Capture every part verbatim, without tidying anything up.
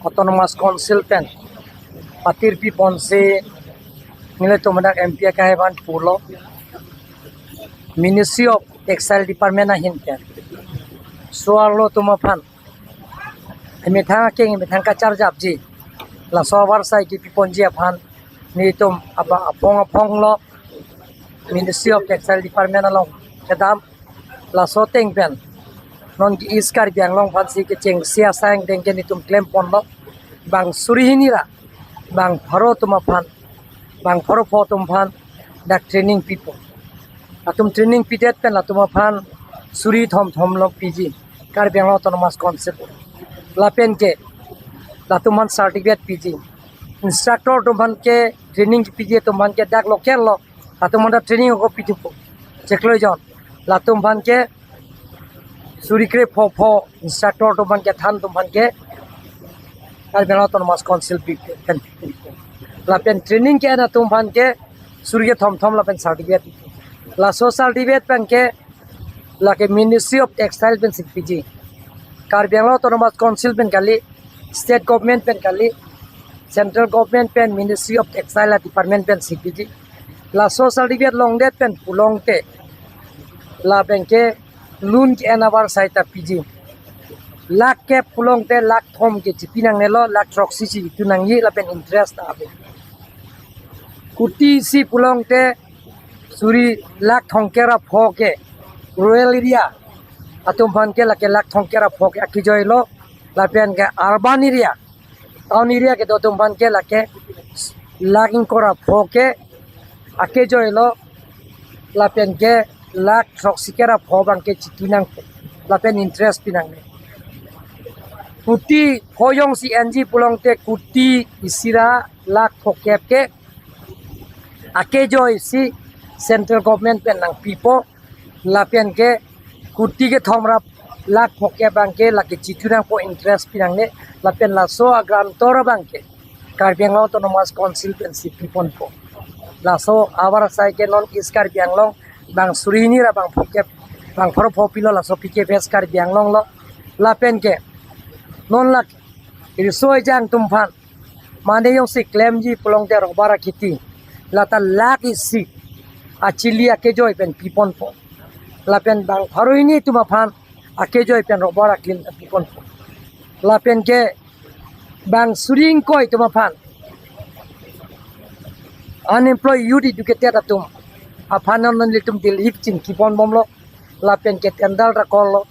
Autonomous Council pen patir piponsi nelitum dak M P akai aphan pulo, Ministry of Textile Department ahin pen so-arlo atum aphan emethang akeng emethang kacharjapji, laso avarsai kipiponji aphan nelitum aba aphong aphong lo Ministry of Textile Department along kedam. Laso ateng pen non ke East Karbi Anglong aphansi kechengsi asai angdeng ke nelitum klemponlo. Bang suri hini ra bang pharo atum aphan, bang pharo pho atum aphan dak training pipo. Latum training pidet pen latum aphan suri thom thom lo piji, Karbi Anglong Autonomous Council. Lapen ke latum aphan certificate piji. Instructor atum aphan ke, training piji atum aphan ke dak local lo, latum aphan ta training ako pithupo. Chiklo jon. Latum aphan ke suri kre pho pho instructor atum aphan ke, than atum aphan ke Karbi Anglong Autonomous Council pi pen. Lapen training ke-en atum aphan ke suri kethom thom lapen certificate. Laso certificate pen ke lake Ministry of Textile pensi piji. Karbi Anglong Autonomous Council pen kali, State Government pen kali, Central Government pen Ministry of Textile Department pensi piji. Laso certificate longdet pen pulote lapen ke loan ke-en avarsai ta piji. Lakh kep pulote lakh thom ke chipi nangnelo, lakh throksi chitu nangji lapen interest ta ave. Kuti isi pulote suri lakh thomkep ra pho ke rural area atum aphan ke lake lakh thomkep ra pho ke akejoilo, lapen ke urban area, town area kedo atum aphan ke lake lakh ingkoi ra pho ke akejoilo, lapen ke lakh throksi kep ra pho abang ke chitu nangpo, lapen interest pi nangne. Kuti pho jongsi enji pulote kuti isi ra lakh pho kep ke akejoisi Central Government pen nangpipo, lapen ke kuti kethom ra lakh pho kep abang ke lake chitu nangpo, interest pi nangne. Lapen laso a-guarantor abang ke Karbi Anglong Autonomous Council pensi piponpo. Laso avarsai ke non East Karbi Anglong bang suri hini ra bang pho kep, bang pharo pho pilo, laso P K F S Karbi Anglong lo. Lapen ke non lake riso ejang atum aphan mane jongsi klemji pulote rubber akheti, lata lakh isi achili akejoi pen piponpo. Lapen bang pharo hini atum aphan akejoi pen rubber aklim piponpo. Lapen ke bang suri ingkoi atum aphan, unemployed youth educated atum aphan non nelitum Delhi chingkipon bomlo, lapen ke tender ra call lo.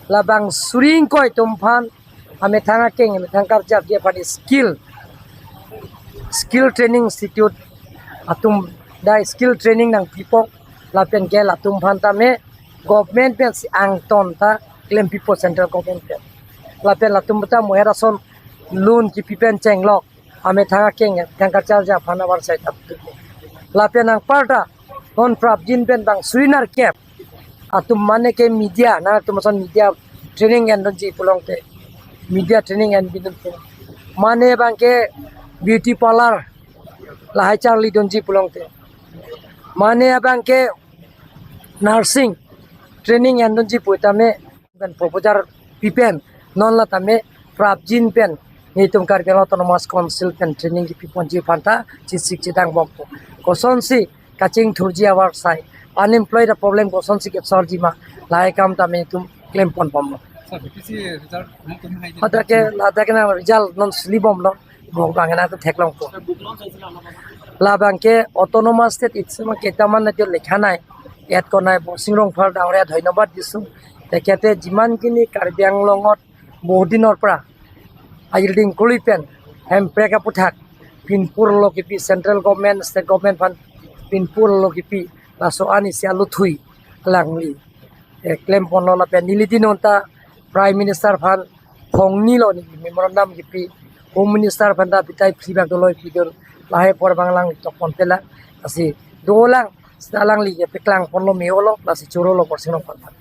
La bang suri ingkoi atum aphan amethang akeng, amethang karjapji aphan skill, skill training institute atum ta skill training nangpipo, lapen ke latum aphan tame government pensi angton ta klempipo, Central Government pen. Lapen latum ta muher ason loan kipi pen chenglok, amethang akeng, amethang kacharjap aphan avarsai ta pipo. Lapen anparta non prapjin pen bang suri nerkep atum mane ke media, nangtum ason media training endunji pulote, media training enbidun pu. Mane abang ke beauty parlour lahai charlidunji pulote, mane abang ke nursing training endunji pu tame pen proposal pi pen non la tame prapjin pen nelitum Karbi Anglong Autonomous Council pen training kipiponji aphan ta chesik chedang bompo. Kosonsi kachingthurji avarsai, unemployed a-problem kosonsi ke-solve ji ma, lahai akam tame nelitum klempon bomlo. Sir, B P C result kung kung hai din. Hadak ke, hadak ke nang result non sili bomlo. Bok bang nang ta theklongpo. Sir, book launch hoisil ne? Labang ke Autonomous State itsema ketaman na jo lekhanai, et konai Borsing Rongphar dangria dhonyobad diso. Tekhete jiman kini Karbi Anglongot bohut dinor pra ayilding kuli pen hemprek aputhak pinpur lo kipi, Central Government, State Government aphan pinpur lo kipi, laso ani si aluthui alangli, eh, klemponlo. Lapen neli din non ta Prime Minister aphan phongni lo, neli memorandum kipi, Home Minister aphan ta bitai phli bak dolo pidun, lahai apor abang alangli tokpon pelang, lasi dolang, seta alangli ke peklangponlo, me-olo, lasi chorolo Borsing Rongphar aphan.